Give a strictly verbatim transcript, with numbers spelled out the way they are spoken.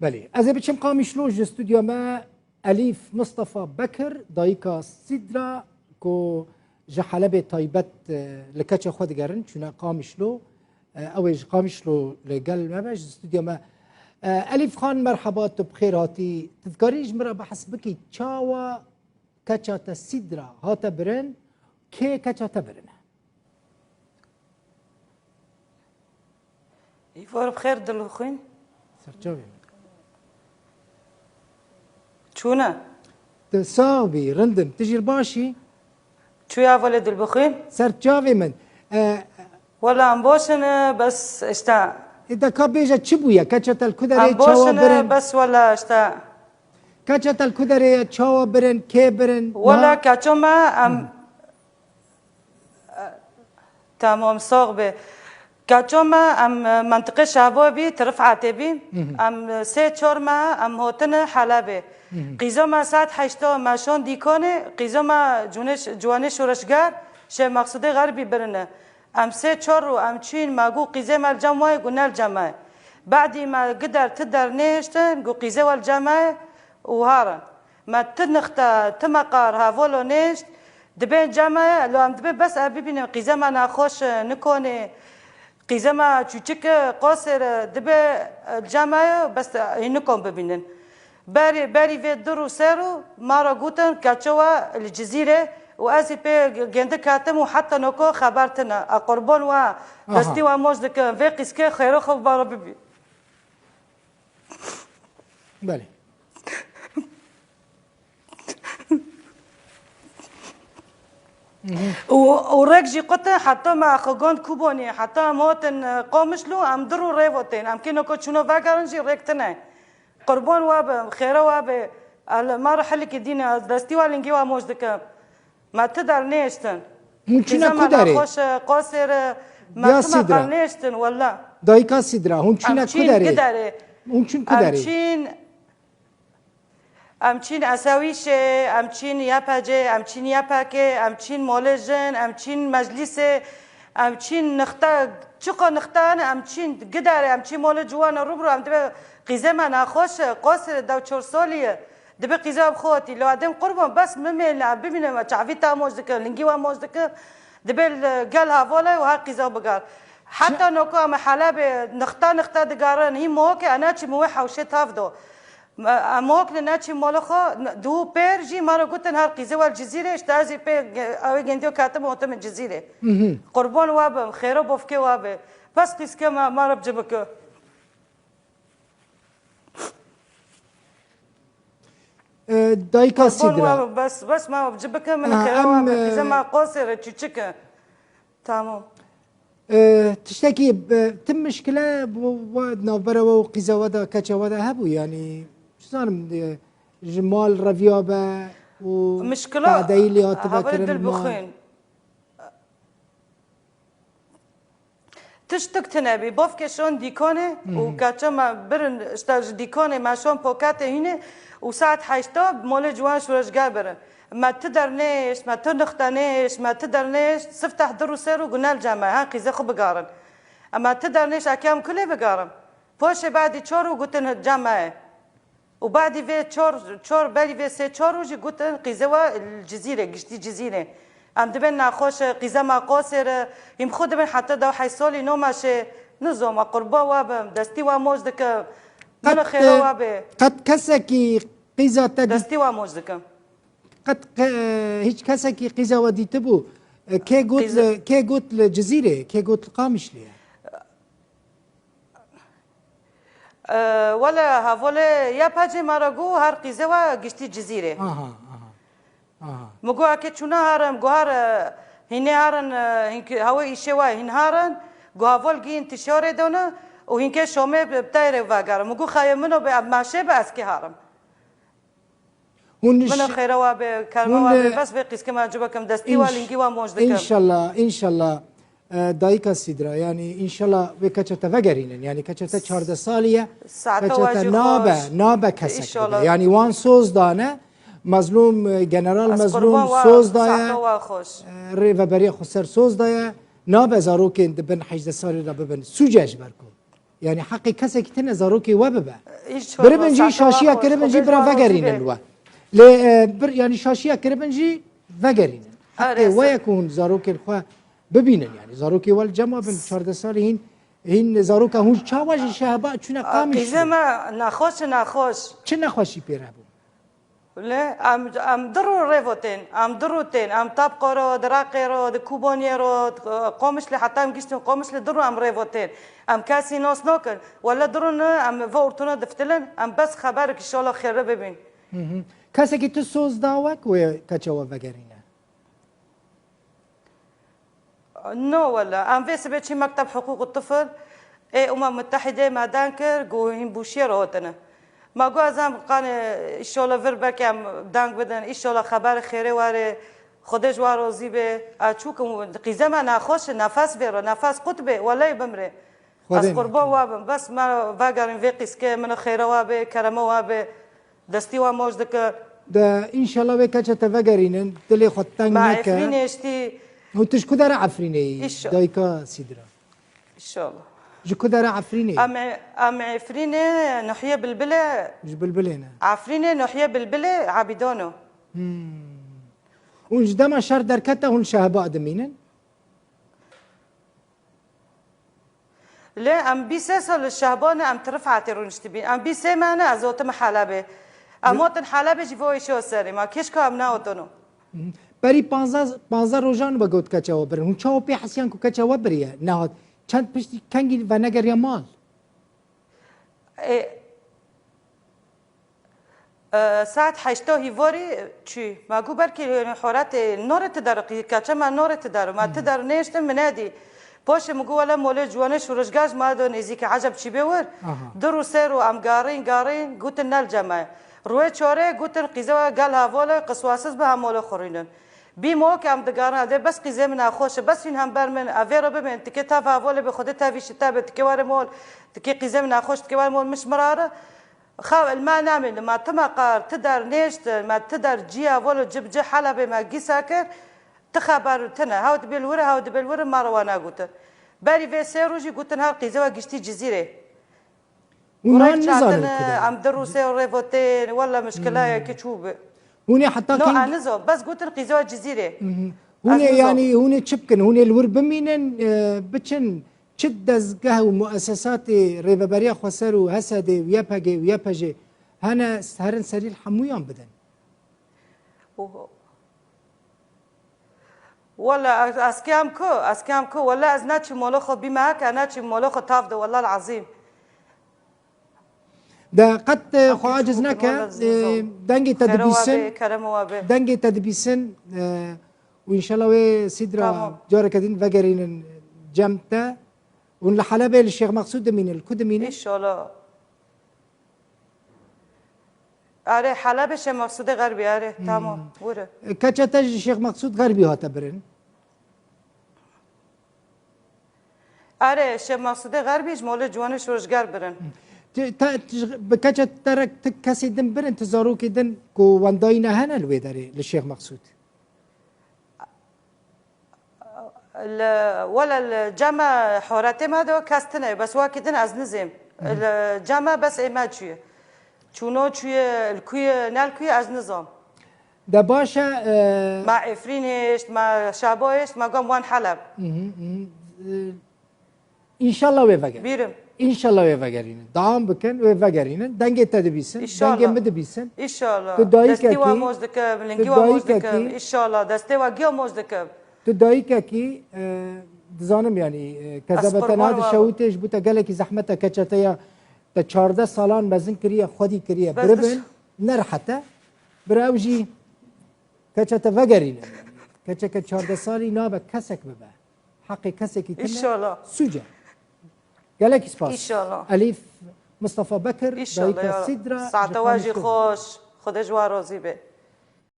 Belê. Ez ê biçim Qamişlo, ji stûdya me Elîf Mistefa Bekir, dayika Sîdra, ku ji Helebê taybet, e, li keça xwe digerin, çûne Qamişlo. E, ew ê ji Qamişlo li gel me be, ji stûdya me. E, Elîf Xan, merheba, tu bi xêr hatî. Tu dikarî ji min re behs bikî, çawa keça te Sîdra hate birin, kê keça te birine? Îvar bi xêr, dil û xwîn. Serçavê min. Çûne? Tu sax bî, rindim. Tu jî baş î? Çûye hevalê dil bi xwîn. Serçavê min. E, Wela em baş in, bes işte. E, de ka bêje çi bûye? Keça te li ku derê, çawa birin? Em baş in, bes wela işte. Keça te li ku derê ye, çawa birin, kê birin? Wela keça me em Tamam, sax be. Keça me, em, e, mentiqê Şehbo bî, Tirifetê bî. Hı hı. Em, e, sê çar me, em hatine Helebê. Hı hı. Qîza me saet heşta me şan dîkanê, qîza me cûnê ş-, ciwanê şoreşger, Şêx Meqsûdê Xerbî birine. Em sê çar rû em çûyîn, me got qîzê me li cem we ye, got ne li cem me ye. Badî me gider ti der nêhiştin, got qîzê we li cem me ye û harin. Me ti nixte, ti meqar, hevolo nêşt, dibên cem me ye, lo em dibê bes ev bibînin, qîze me nexweş e, nikonê, qîze me çûçik e, qasêr e, dibê, e, cem me ye, bes, e, hîn nikon bibînin. Berî, berî vê du rû sê rû, ma re gotin, keça we li Cizîrê û ez ê pê gendik hatim û heta noko xeber tine. E, qurban we, Aha. destî we moc dikim, vê qîzkê xêro xwe bi me re bibî. Belê. Mhm. Û, û rêk jî qut e, heta me xwe gond Kubanî, heta em hatin, e, Qamişlo, em du rû rê ve tên. Em kêno ku çûno vegerin jî rêk tine. Qurban we be, xêra we be. El, me re hilikî dîne, ez destî we lingî we moc dikim. Me ti der nêhiştin. Hûn çûne ku derê? Qîza me nexweş e, qasêr e, me Ya ti Sîdra. meqar nêhiştin, wela. Dayika Sîdra, hûn çûne ku derê? Em çîn giderê. Hûn çûn ku derê? Em çîn, em çîn Esewîşê, em çîn YPC'ê, em çîn YPK'ê, em çîn molê jin, em çîn meclîsê, em çîn nixte, çiqa nixte hene, em çîn giderê, em çîn molê ciwan e, rû bi rû, em dibe qîzê me nexweş e, qasêr e, dew çar salî ye. Dibe qîza bi xwe hatî. Li Adem qurban, bes min mêl ne, bibîne me çavî te moc dikin, lingî we moc dikin. Dibe li gel hevalê û her qîza bigar. Heta noko em Helebê nixta nixta digarin. Hî mohokê e neçî min wê hewşê tav do. Em mohok ne neçî mola xwe, du pêr jî me re gotin her qîzê we li Cizîrê, işte ez ê pê ge-, ew ê gendiyo katim û otim Cizîrê. Mhm. Qurban we bim, xêro bofkê we be. Bes qîzke me, me re bi ci bike. E, dayika Sîdra. Bes, bes ma ci bikin, min Ha, xêra em, wa be, e, qîze ma qosê re çûçik e. Tamam. E, tiştekî, e, tim mişkile bu, bu navbera we û qîza we de, keça we de hebû, yanî, çi zanim, e, ji mal reviya be û Mişkila, tadeyî lê hatibe hevalê kirin dil mal. Bixwîn. Tiştik tune bî. Bavkê şon dîkanê û Mhm. keça me birin, işte ji dîkanê me şon poketê hînê û saet heşta molê ciwan şûreşger birin. Me ti dernêhişt, me ti nixte nêhişt, me ti dernêhişt, sifteh du rû sê rû gunel cem me, hen qîzê xwe bigarin. Em me ti dernêhişt, eke em kulê bigarin. Poşê badî çor û gutin cem me ye. Û badî vê çor, çor, berî vê sê çor roj jî gotin, qîzê we li Cizîrê, giştî Cizîrê. Em dibên nexweş e, qîze me qosêr e, hîm xwe dibên heta dew heysolî no meşê, nizoma qurba we bim, destî we moc dikim, min Qet, xêra e, we bê. Qet kesekî qîza te dît-, Destî we moc dikim. Qet ke-, e, hîç kesekî qîza we dîtibû? E, kê got Qîze- li, kê got li Cizîrê, kê got li Qamişlê ye? E, wele hevalê YPC'ê me re got, her qîzê we giştî Cizîrê. Aha, aha, aha. Min got, eke çûna herin, got her, e, hînê herin, e, hîn ki-, hewê îşê we hîn herin, got heval gihîn tişarê dane û hînkê Şamê bi, bi teyrê vegerin. Min got, xeyê min o be, em meşê be, ez kê herim. Hûn Min niş-, xêra wa be, kerma hûn, wa be, e, bes vê qîzkê me ci bikim, destî wa înş-, lingî wa moc dikim. Înşallah, înşallah, e, dayika Sîdra, yanî înşallah vê keça te vegerînin. Yanî keça te çardeh salî ye, Saeta keça wa te jî nabe, xweş. Nabe kesek Înşallah. Bide. Yanî wan soz dane, Mezlûm, e, General Ez Mezlûm qurban wa, soz daye, saeta wa xweş. E, rêveberiya xweser soz daye, nabe zarokên di bin hejdeh salî de bibin sûce ji ber ku. Yani heqê kesekî tine zarokê we bibe. Biribin jî şaşiya kiribin jî bira vegerînin we. Lê, e, bir, yani şaşiya kiribin jî vegerînin. Heqê we ye ku hûn zarokên xwe bibînin yani. Zarokê we li cem we bin, çardeh salî hîn, hîn zaroka hûn çawa ji Şehba çûne Qamişlo? Qîze me nexweş e, nexweş. Çi nexweşî pê re bû? Lê em, em du rû rêvo tên, em du rû tên, em Tapqo ro, di Raqê ro, di Kûboniyê ro, di, e, Qomişlê, heta em giştin Qomişlê du rû em rêvo tên. Em kesî nas nokin. Wele du rû ne, em ve ortuna diftilin, em bes xeberek inşallah xêre bibîn. Hı hı. Kesekî tu soz da we ku wê keça we vegerîne? No wele, em vê sibê çî Mekteb Hiqûq û Tifil ê Umem Mutehîdê me deng kir, ku hîn bûşiyê re hatine. Me got, ez em qanê îşola vir belkî em deng bidin, îşola xeber xêrê were, Xwedê ji wan rozî be. Ez çûkim, qîze me nexweş e, nefes bê re, nefes qut bê, welê bimrê. Ez qurban wa bim, bes me vegerin vê qîzkê, min xêre wa bê, kereme wa bê. Destî wan moj dike. De, înşallah wê keça te vegerînin, dilê xwe teng neke. Efrînê jî. Û tu ji ku dera Efrînê yî? Dayika Sîdra. Înşallah. Ji ku dera Efrînê yî? Em, em Efrînê Nuhiye Bilbilê. Ji Bilbilê ne? Efrînê Nuhiye Bilbilê Ebîdano. Hmm. Hûn ji dema şer derkete hûn Şehba dimînin? Lê em bîst sal li Şehba ne, em ti Rifetê rûniştibîn. Em bîst sê me ne, ez hotime Helebê. Em hotin Helebê jî vo îşo serê me. Kêşka em nehotono. Berî panzdeh, panzdeh rojan we got keça we birin. Hûn çawa pê hesiyan ku keça we biriye? Nehat. Çend piştî kengî venegeriya mal? Ê, E, saet heşta hîvarî çû. Ma gu belkî, e, horatê norê ti der, qî-, keça ma norê ti der. Ma ti der nêştin, min nedî. Paşê min gu wele molê ciwanê şûrişgeh ji ma do nêzîkî, eceb çî bê wir. Aha. Du rû sê rû em garîn, garîn, gutin ne li cem me. Rûyê çarê gutin qîze we gel hevalê, qiswasiz bi hem molê xurînin. Bî mo ke em digarin, dê bes qîzê min nexweş e, bes hîn hember min, ev vê re bibên, tikê tev hevalê bi Xwedê tevî şite be, tikê were mol, tikê qîzê min nexweş, tikê were mol, min ji mirare. Xew, li me nemîne, ma ti me qar, ti der nêştin, me ti der ciya, volo ci bi ci Helebê me gîsa kir, ti xeber tine. Hew dibê li wir, hew dibê li wir, me re wa negotin. Berî vê sê rojî gotin her qîzê we giştî Cizîrê. Hûn Kurek nizanin çatine, ku de. Em di Rûsê rêvotên, wele mişkila ye ki çû bi. Hûn ê heta No, keng- ez nizam, bes gotin qîzê we Cizîrê. Mhm. Hûn ê Ez nizam. yanî, hûn ê çi bikin? Hûn ê li wir bimînin, e, biçin? Çi dezgeh û muesesatê Rêveberiya Xweser û H S D û Y P G û Y P J hene, herin serî li hemûyan bidin? Oho. Wele ez, ez kêm ku, ez kêm ku, wele ez neçim molo xwe bîme heke, neçim molo xwe tav de, wele lazim. De qet, e, xwe aciz neke, e, dengê te dibîsin, dengê te dibîsin, e, û înşallah wê Sîdra careke din vegerînin cem te. Hûn li Helebê li Şêx Meqsûd dimînin, li ku dimînin? Înşallah. Erê, Helebê Şêx Meqsûdê Xerbî, erê, tamam, were. Keça te ji Şêx Meqsûd Xerbî hate birin? Erê, Şêx Meqsûdê Xerbî ji molê ciwanê şoreşger birin. Ti, te, ti, bi keça te re ti kesê din birin, ti zarokê din ku wendayî ne hene li wê derê, li Şêx Meqsûd? Li, wele li cem me horetê me de kes tine, bes wekî din ez nizêm. Li cem me bes ê me çûye. Çûno çûye, li ku ye, ne li ku ye, ez nizam. De baş e, e, Ma Efrîn hêşt, ma Şabo hêşt, ma gom wan Heleb. Hı hı, hı hı. E, înşallah wê vegerin. Bîrim. Înşallah wê vegerînin. Dewam bikin, wê vegerînin. Dengê te dibîsin, dengê min dibîsin. Înşallah. Tu dayikekî, Destê wa moz dikim, lingî wa moz dikim. Înşallah. Destê wa giya moz dikim. Tu dayikekî, e, dizanim, yanî, e, kezebe te nade şewitê, ji bo te gelekî zehmet e, keça te ya te çardeh salan mezin kiriye, xwedî kiriye, biribin, nerehet e. Bira ew jî keça te vegerîne. Keçeke çardeh salî nabe kesek bibe. Heqê kesekî tune sûc e. Gelekî spas. Înşallah. Elîf Mistefa Bekir, dayika Sîdra, ji Qamişlo. Saeta we jî xweş. Xwedê ji we razî be.